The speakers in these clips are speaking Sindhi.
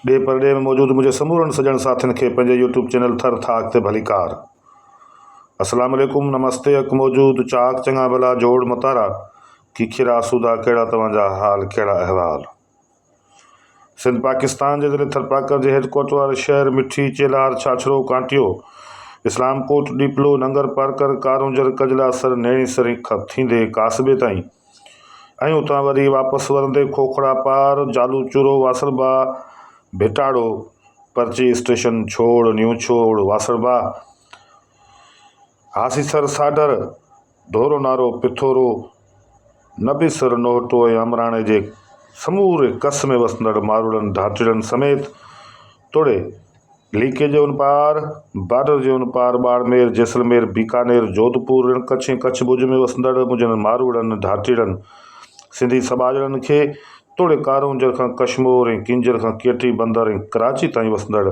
ڏيهه پرڏيهه ۾ موجود منهنجي سمورن سڄڻ ساٿين کي پنهنجي يوٽيوب چينل ٿر ٿاڪ تي ڀليڪار. اسلام عليڪم نمستي حق موجود چاڪ چڱا ڀلا جوڙ متارا کيکيرا آسودا ڪهڙا توهان جا حال ڪهڙا احوال. سنڌ پاڪستان جي ضلعي ٿرپارڪر جي هيڊ ڪوارٽر واري شهر مٺي، چيلهار، ڇاڇرو، ڪانٽيو، اسلام ڪوٽ، ڏيپلو، ننگر پارڪر، ڪارونجهر، ڪجلا سر، نيڻي سر کان ٿيندي ڪاسبي تائين ۽ اتان وري واپس ورندي کوکڙا پار، جالو چورو، واسڻبا، ڀٽاڙو، پرچي اسٽيشن، ڇوڙ، نيو ڇوڙ، واسڻبا، هاسيسر، ساڍر، ڍورو نارو، پٿورو، نبي سر، نوهٽو ۽ امراڻي جي سموري ڪس ۾ وسندڙ ماروئڙن ڍاٽڙن سميت توڙي ليڪي جي ان پار، بارڊر جي ان پار ٻاڙمير، جيسلمير، بيڪانير، جوڌپور، رڻ ڪڇ ۽ ڪڇ ڀڄ ۾ وسندڙ منهنجن ماروئڙن ڍاٽڙن سنڌي سٻاجهڙن کي توڙي ڪارونجهر کان ڪشمور ۽ ڪينجهر کان ڪيٽي بندر ۽ ڪراچي تائين وسندڙ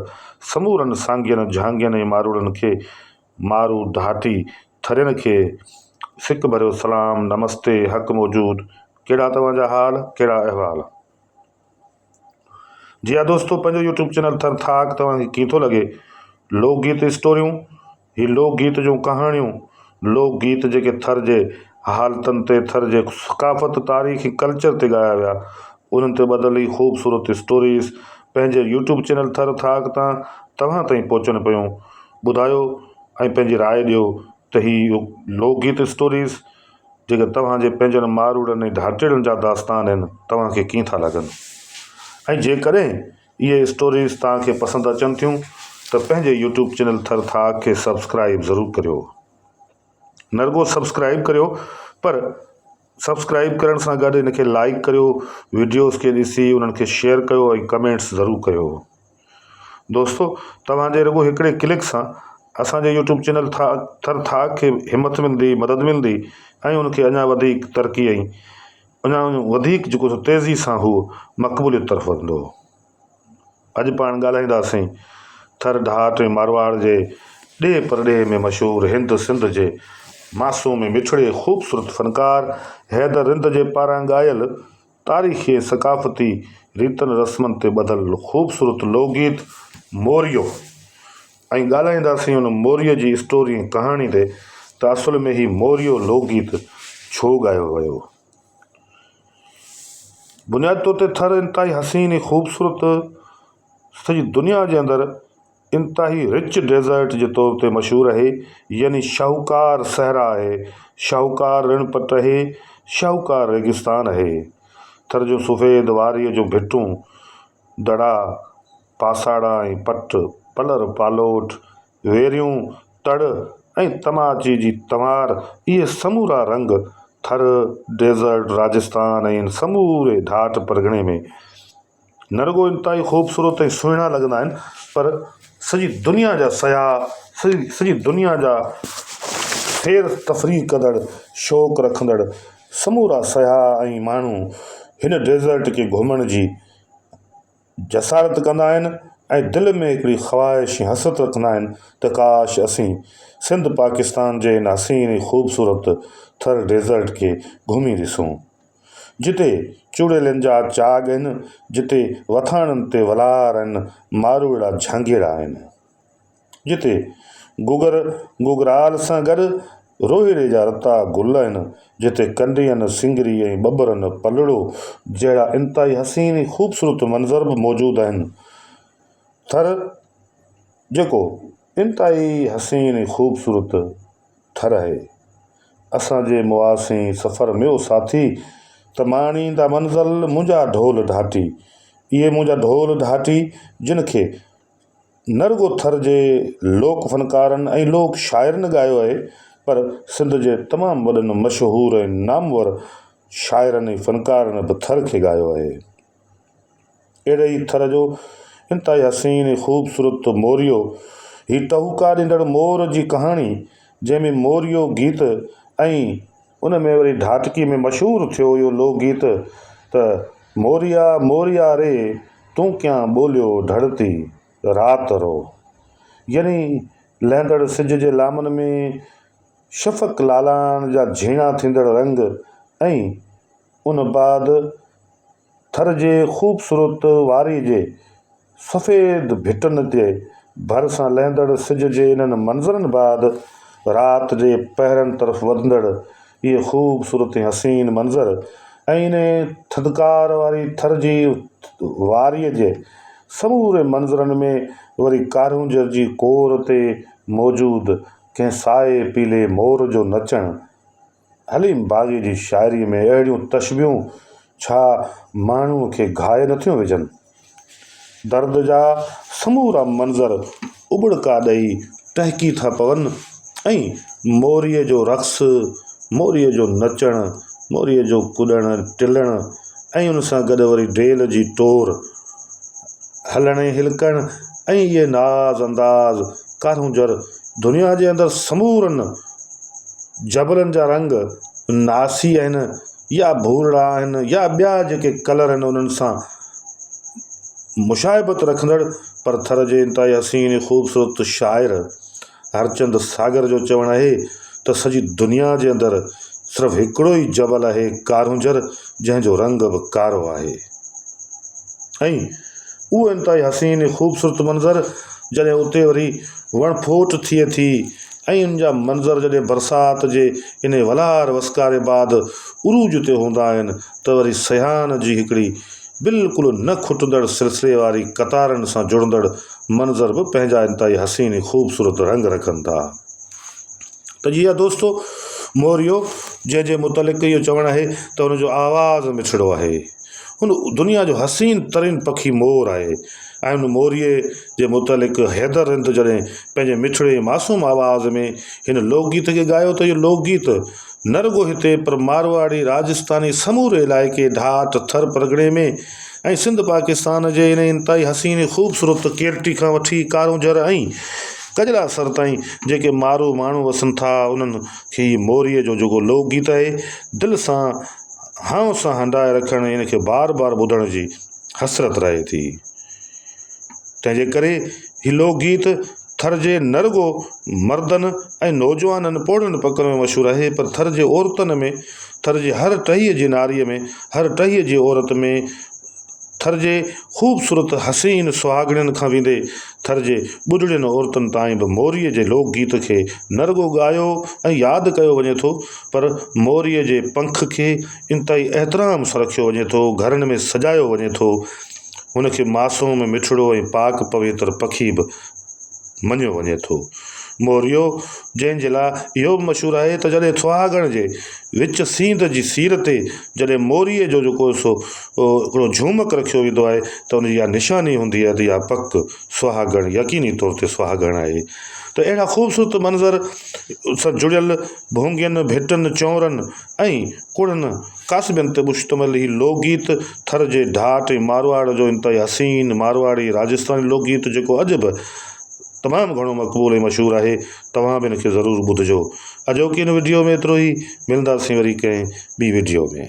سمورن سانگين، جهانگين ۽ ماروئڙن کي مارو ڍاٽي ٿرين کي سڪ ڀريو سلام نمستي حق موجود ڪهڙا توهان جا حال ڪهڙا احوال. جي ها دوستو پنهنجو يوٽيوب چينل ٿر ٿاڪ توهان کي ڪيئن ٿو لڳي لوڪ گيت اسٽوريون هي لوڪ گيت جون ڪهاڻيون لوڪ گيت جيڪي ٿر جي حالتن تي ٿر جي ثقافت تاريخ ۽ ڪلچر تي ڳايا ويا انهن تي ٻڌل هي خوبصورت اسٽوريز پنهنجي يوٽيوب چينل ٿر ٿاڪ تان توهان تائين پهچن پيون ٻڌايو ۽ پنهنجي راء ڏيو ته هي لوڪ گيت اسٽوريز جيڪي توهان جي پنهنجن ماروئڙن ۽ ڍاٽيڙن جا داستان آهن توهان کي ڪيئن ٿا لڳن ۽ جيڪڏهن اهي اسٽوريز توهان کي پسند اچن ٿيون ته پنهنجي يوٽيوب چينل ٿر ٿاڪ کي سبسڪرائيب ضرور ڪريو نه رڳو سبسڪرائيب ڪريو پر سبسڪرائيب ڪرڻ سان گڏ ان کي لائيڪ ڪريو وڊيوز کي ڏسي انهن کي شيئر ڪيو ۽ ڪمينٽس ضرور ڪيو دوستو توهان جي رڳو هڪڙي ڪلڪ سان اسان جي يوٽيوب چينل ٿا ٿر ٿاڪ کي همت ملندي مدد ملندي ۽ ان کي اڃا وڌيڪ ترقي ۽ اڃا وڌيڪ جيڪو سو تيزي سان هو مقبوليت طرف وڌندو. اڄ پاڻ ڳالهائينداسين ٿر ڍاٽ ۽ مارواڙ جي ڏيهه پرڏيهه ۾ مشهور هند سنڌ جي معصوم ۽ مٺڙي خوبصورت فنڪار حيدر رند جي پاران ڳايل تاريخي ۽ ثقافتي ريتن رسمن تي ٻڌل خوبصورت لوڪ گيت موريو ۽ ڳالهائينداسين ان موريي جي اسٽوري ۽ ڪهاڻي تي ته اصل ۾ هي موريو لوڪ گيت ڇو ڳايو ويو. بنيادي طور تي ٿر انتهائي حسين ۽ خوبصورت سڄي دنيا جي اندر انتهائي رچ ڊيزرٽ جي طور تي مشهور آهي يعني شاهوڪار صحرا آهي، شاهوڪار رڻ پٽ آهي، شاهوڪار ريگستان آهي. ٿر جون سفيد واريء جون ڀٽون، دڙا، پاساڙا ۽ پٽ، پلر پالوٽ، ويريون، تڙ ۽ تماچي جي تنوار اهي سمورا رنگ ٿر، ڊيزرٽ، راجستان ۽ ان سموري ڍاٽ پرڳڻي ۾ نه رڳو انتهائي خوبصورت ۽ سهڻا لڳندا آهن پر سڄي دنيا جا سياح سڄي سڄي دنيا جا سير تفريح ڪندڙ شوق رکندڙ سمورا سياح ۽ ماڻهو هن ڊيزرٽ کي گهمڻ جي جسارت ڪندا آهن ۽ دل ۾ هڪڙي خواهش ۽ حسرت رکندا آهن ته ڪاش اسين سنڌ پاڪستان جي هن حسين ۽ خوبصورت ٿر ڊيزرٽ کي گهمي ڏسون. جتي چوڙيلن جا چاڳ آهن، جتي وٿاڻن تي ولار آهن، ماروئڙا جهانگيئڙا آهن. جتي گوگر گوگرال سان گڏ روهيڙي جا رتا گل آهن، جتي ڪنڊين، سنگري ۽ ٻٻرن پلڙو جهڙا انتهائي حسين ۽ خوبصورت منظر به موجود آهن. ٿر جيڪو انتهائي حسين ۽ خوبصورت ٿر آهي. اسان جي مئاسين سفر ميو ساٿي ته ماڻيندا منزل منهنجا ڍول ڍاٽي. اهي منهنجا ڍول ڍاٽي جن کي نه رڳو ٿر جي لوڪ فنڪارن ۽ لوڪ شاعرن ڳايو آهي پر سنڌ جي تمام وڏن مشهور ۽ نامور شاعرن ۽ فنڪارن به ٿر کي ڳايو آهي. اهڙي ئي ٿر جو انتهائي حسين ۽ خوبصورت موريو، هي ٽهوڪا ڏيندڙ مور جي ڪهاڻي، جنهن ۾ موريو گيت ۽ ان ۾ وري ڍاٽڪي ۾ مشهور ٿيو اهو لوڪ گيت ته موريا موريا ري تون ڪيان ٻوليو ڍڙتي رات رو يعني لهندڙ سج جي لامن ۾ شفق لالاڻ جا جهيڻا ٿيندڙ رنگ ۽ ان بعد ٿر جي خوبصورت واري جي سفيد ڀٽن تي ڀر سان لهندڙ سج جي انهن منظرن بعد رات جي پهرن طرف وڌندڙ اهي خوبصورت ۽ حسين منظر ۽ انهي ٿڌڪار واري ٿر جي واريء جي سموري منظرن ۾ وري ڪارونجهر جي ڪور تي موجود ڪنهن سائي پيلي مور جو نچڻ حليم باغي جي شاعريء ۾ اهڙيون تشبيهون ڇا ماڻهوء کي گهائي نٿيون وجهن؟ درد جا سمورا منظر اٻڙڪا ڏئي ٽهڪي ٿا پون ۽ موريء جو رقص، موريء جو نچڻ، موريء جو ڪڏڻ ٽلڻ ۽ ان سان گڏ وري ڊيل جي ٽور، هلڻ ۽ هلڪڻ ۽ اهي ناز انداز ڪارونجهر دنيا جي اندر سمورن جبلن جا رنگ ناسي آهن يا ڀورڙا آهن يا ٻيا جيڪي ڪلر آهن انهن سان مشابهت رکندڙ پر ٿر جي انتهائي حسين ۽ خوبصورت شاعر هرچند ساگر جو چوڻ آهي ته سڄي دنيا جي اندر صرف هڪڙو ئي جبل آهي ڪارونجهر جنهن جو رنگ به ڪارو آهي ۽ اهو انتهائي حسين ۽ خوبصورت منظر جڏهن اتي وري وڻ ڦوٽ ٿئي ٿي ۽ ان جا منظر جڏهن برسات جي انهي ولهار وسڪاري بعد عروج تي هوندا آهن ته وري سياحن جي هڪڙي بلڪل نه کٽندڙ سلسلي واري قطارن سان جڙندڙ منظر به پنهنجا انتهائي حسين ۽ خوبصورت رنگ رکن ٿا. ته جي ها دوستو موريو جنهن جي متعلق اهو چوڻ آهي ته ان جو آواز مٺڙو آهي. هن دنيا جو حسين ترين پکي مور آهي ۽ ان موريي جي متعلق حيدر رند جڏهن پنهنجي مٺڙي ۽ معصوم آواز ۾ هن لوڪ گيت کي ڳايو ته اهو لوڪ گيت نه رڳو هتي پر مارواڙي، راجستاني سموري علائقي ڍاٽ، ٿر پرڳڻي ۾ ۽ سنڌ پاڪستان جي ان انتهائي حسين ۽ خوبصورت ڪيرٽي کان وٺي ڪارونجهر ۽ ڪجلا سر تائين جيڪي مارو ماڻهو وسن ٿا انهن کي هي موريي جو جيڪو لوڪ گيت آهي دل سان هانء سان هنڊائي رکڻ ۽ ان کي بار بار ٻڌڻ جي حسرت رهي ٿي. تنهن جي ڪري هي لوڪ گيت ٿر جي نه رڳو مردن ۽ نوجوانن پوڙهن پڪن ۾ مشهور آهي پر ٿر جي عورتن ۾ ٿر جي هر ٽهيء جي ناريء ۾ هر ٽهيء جي عورت ۾ ٿر جي خوبصورت حسين سهاڳڻين کان ويندي ٿر جي ٻڍڙين عورتن تائين به موريء جي لوڪ گيت کي نه رڳو ڳايو ۽ ياد ڪيو وڃي ٿو پر موريء جي پنک کي انتهائي احترام سان رکيو وڃي ٿو، گهرن ۾ سجايو وڃي ٿو، هن کي معصوم، مٺڙو ۽ پاڪ پويتر پکي به مڃيو وڃي ٿو. موريو جنهن جي لاء اهو به مشهور آهي ته جڏهن سهاڳڻ جي وچ سينڌ جي سير تي جڏهن موريي جو جيڪو سو هڪڙو جهومڪ رکيو ويندو آهي ته ان جي اها نشاني هوندي آهي ته اها پڪ سهاڳڻ يقيني طور تي سهاڳڻ آهي ته اهڙا خوبصورت منظر سان جڙيل ڀونگين، ڀٽن، چونرن ۽ ڪڙن ڪاسبين تي مشتمل هي لوڪ گيت ٿر جي ڍاٽ ۽ مارواڙ جو انتهائي حسين مارواڙي راجستاني لوڪ گيت جيڪو اڄ به تمام گهڻو مقبول ۽ مشهور آهي توهان به ان کي ضرور ٻڌجو اڄوڪي هن وڊيو ۾ ايترو ئي ملنداسين وري ڪنهن ٻي وڊيو ۾.